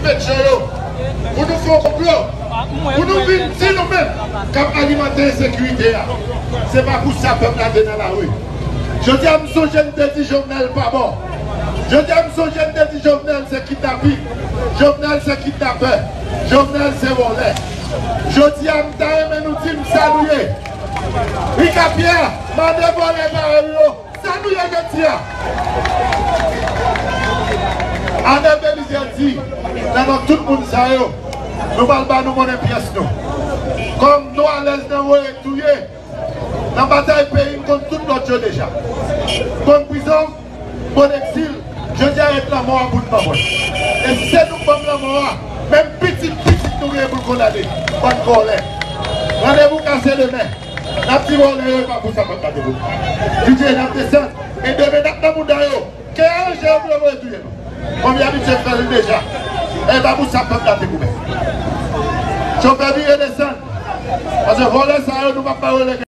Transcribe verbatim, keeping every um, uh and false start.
Petyon yo, pou nou fè yon konplo, pou nou vin di nou menm k ap alimante ensekirite a. Se pa pou sa pèp la te nan lari. Jodi a, m sonje n te di Jovenel pa bon. Jodi a, m sonje n te di Jovenel se kidnapin. Jovenel se kidnapè. Jovenel se vòlè. Jodi a, m ta renmen nou di m sa nou ye. Rica Pierre, mande vòlè parèy ou yo. Sa nou ye jodi a? Arnel Belizaire di, nan non tout moun sa yo, nou pral ba nou monnen pyès nou. Kòm nou alèz nan voye touye, nan batay peyi n kont tout lòt yo deja. Bon prizon, bon egzil, jodi a ret lanmò a pou n ban mwen. E si se nou k ban m lanmò a, menm pitit pitit nou genyen pou l kondane. Bann vòlè. Randevou kase demen. N ap di vòlè yo, e pa pou sa pèp la te vote. Didye, n ap desann. E demen n ap nan mouda yo. Ke anje yo vle voye touye nou. Kòm y abitye fè l deja. E pa pou sa pèp la te goumen. Chofè vire desann. Paske vòlè sa yo, nou p ap ba yo lè.